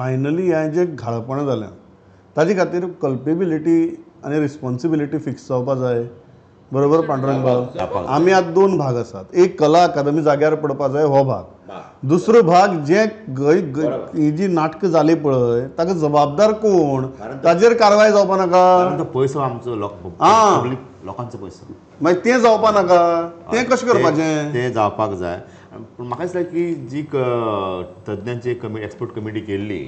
Finally हें जें घाळपणां जालें ताजे खातीर कल्पेबिलिटी आनी रिस्पॉन्सिबिलिटी फिक्स जावपा जाय. बरोबर पांडुरंग बाब? आमी आतां दोन भाग आसात. एक, कला अकादमी जाग्यार पडपा जाय हो भाग. दुसरो भाग, जे ही जी नाटकां जाली पळय ताका जबाबदार कोण, ताजेर कारवाय जावपा नाका? कारण तो पयसो आमचो, पब्लीक लोकांचो पयसो. मागीर तें जावपा नाका? तें कशें करपाचें? तें जावपाक जाय. पूण म्हाका दिसता की जी तज्ञांची एक्सपर्ट कमिटी केल्ली,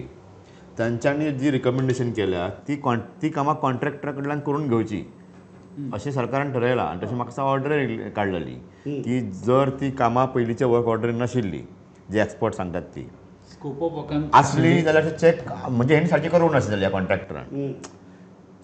तांच्यांनी जी रिकमेंडेशन केल्या ती कामां कॉन्ट्रॅक्टरा कडल्यान करून घेवची अशें सरकारान ठरयलां. आनी तशें म्हाका दिसता ऑर्डर काडलेली की जर ती कामां पयलींच्या वर्क ऑर्डर नाशिल्ली, जे एक्सपर्ट सांगतात ती स्कोप ऑफ वर्कान आसली जाल्यार चॅक, म्हणजे हेणी सारकी करूंक नासली जाल्यार कॉन्ट्रॅक्टरान,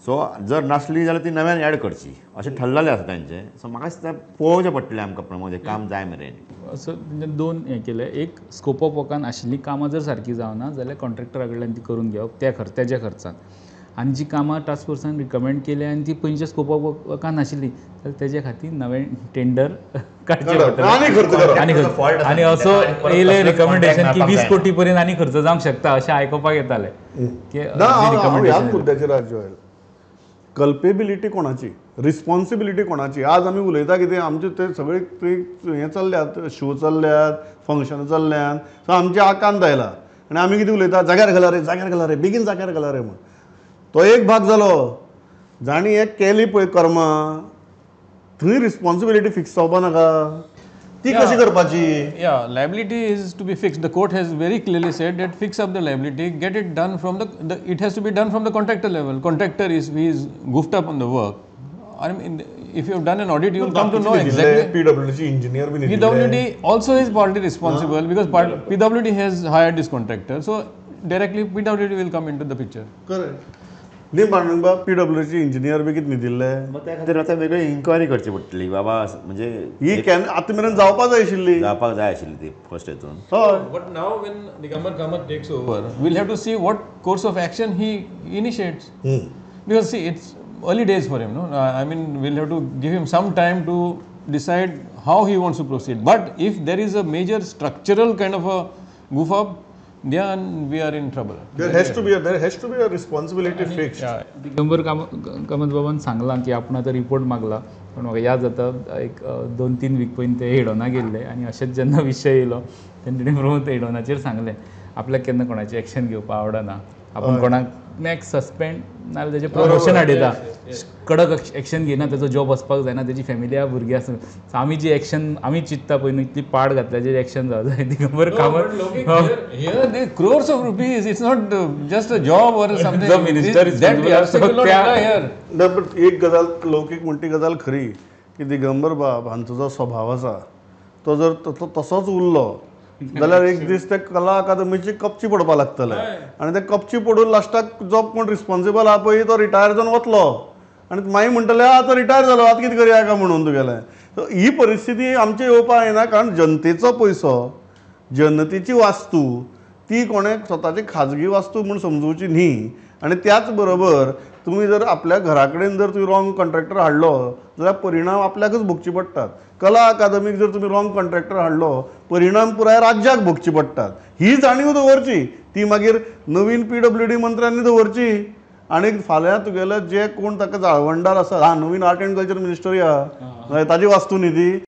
सो जर नासली जाल्यार ती नव्यान एड करची अशें ठरलेलें आसा तांचें. सो म्हाका दिसता पळोवचें पडटलें आमकां प्रमोद, हें काम जाय मेरेन. सो तेंच्यानी दोन हें केलें. एक, स्कोप ऑफ वर्कान आशिल्लीं कामां जर सारकीं जावना जाल्यार कॉन्ट्रॅक्टरा कडल्यान ती करून घेवप त्या खर्च तेज्या खर्चान, आनी जी कामां टास्क फोर्सान रिकमेंड केल्या आनी ती पयलींच्या स्कोप ऑफ वर्कान नाशिल्ली जाल्यार तेजे खातीर नवें टेंडर काडचें पडटलें. आनी खर्च करप. आनी खर्च. Fault आसा. आनी असो आनी परत येयलें तसलेच रिकमेंडेशन contract की 20 मेळपाक कोटी पर्यंत आनी खर्च जावंक शकता अशें आयकुपाक येतालें की ना, हांव ह्याच रिकमेंडेशन. मुद्द्याचेर आसा. कल्पेबिलिटी कोणाची, रिस्पॉन्सिबिलिटी कोणाची? आज आमी उलयता कितें, आमचे ते सगळे ते हें चल्ल्यात, शो चल्ल्यात, फंक्शनां चल्ल्यात, सो आमचे आकांत आयला आनी आमी कितें उलयता, जाग्यार घाला रे, जाग्यार घाला रे, बेगीन जाग्यार घाला रे म्हूण. तो एक भाग जालो. जाणी हें केली पळय कर्मां, थंय रिस्पॉन्सिबिलिटी फिक्स जावपा नाका? ती कशी करपाची? Yeah, liability is to be fixed. The court has very clearly said that fix up the liability, get it done from the it has to be done from the contractor level. Contractor is, he is goofed up on the work. I mean, if you have done an audit, you will come to know exactly. PWD engineer B. PWD also is partly responsible because PWD has hired this contractor. So directly PWD will come into the picture. Correct न्ही पांडुरंग बाब? पीडब्ल्यूडीचे engineer बी कितें न्हिदिल्ले? मग त्या खातीर आतां वेगळी enquiry करची पडटली बाबा, म्हणजे ही can आतां मेरेन जावपा जाय आशिल्ली. जावपाक जाय आशिल्ली ती फर्स्ट हेतून. हय. But now when Digambar Kamat takes over, we'll have to see what course of action he initiates. Because see, it's early days for him, no? I mean, we'll have to give him some time to decide how he wants to proceed. But if there is a major structural kind of a goof up, then we are in trouble. There has to be a responsibility fixed. Digambar Kamat बाबान सांगलां की आपण आतां report मागला, पूण म्हाका याद जाता एक 2-3 वीक पयलीं ते हेडोना गेल्ले आनी अशेंच जेन्ना विशय येयलो तेन्ना तेणी प्रमोद हेडोनाचेर सांगलें, आपल्याक केन्ना कोणाची एक्शन घेवपाक आवडना, आपूण कोणाक मॅक्स सस्पेंड नाजाल्यार तेजें प्रमोशन हाडयता, कडक एक्शन घेयना, तेजो जॉब वचपाक जायना, तेजी फॅमिली आहा, भुरगीं आसा. सो आमी जी एक्शन आमी चिंत्ता पळय न्हू, इतली पाड घातल्या जें एक्शन जावं जाय Digambar Kamat. But Lokik, here they crores of rupees. It's not just a job or something. The minister is That yardstick will not apply here. ना, बट एक गजाल लौकीक म्हणटी गजाल खरी की दिगंबर बाब हांचो जो स्वभाव आसा तो जर तसोच उरलो जाल्यार एक दीस ते कला अकादमीची कपची पडपाक लागतले आनी ते कपची पडून लास्टाक जो कोण रिस्पॉन्सिबल आहा पळय तो रिटायर जावन वतलो आनी मागीर म्हणटले, आतां रिटायर जालो, आतां कितें करया काय म्हणून तुगेलें. सो ही परिस्थिती आमची येवपाक येना, कारण जनतेचो पयसो, जनतेची वास्तू ती कोणें स्वताची खाजगी वास्तू म्हूण समजूची न्ही. आनी त्याच बरोबर तुमी जर आपल्या घरा कडेन जर तुमी रॉंग कॉन्ट्रॅक्टर हाडलो जाल्यार परिणाम आपल्याकच भोगचे पडटात. कला अकादमीक जर तुमी रॉंग कॉन्ट्रॅक्टर हाडलो, परिणाम पुराय राज्याक भोगचे पडटात. ही जाणीव दवरची, ती मागीर नवीन पीडब्ल्यूडी मंत्र्यांनी दवरची. आनी फाल्यां तुगेले जे कोण ताका जाळवणदार आसा, हा, नवीन आर्ट एंड कल्चर मिनिस्टर या, ताजी वास्तू न्ही ती.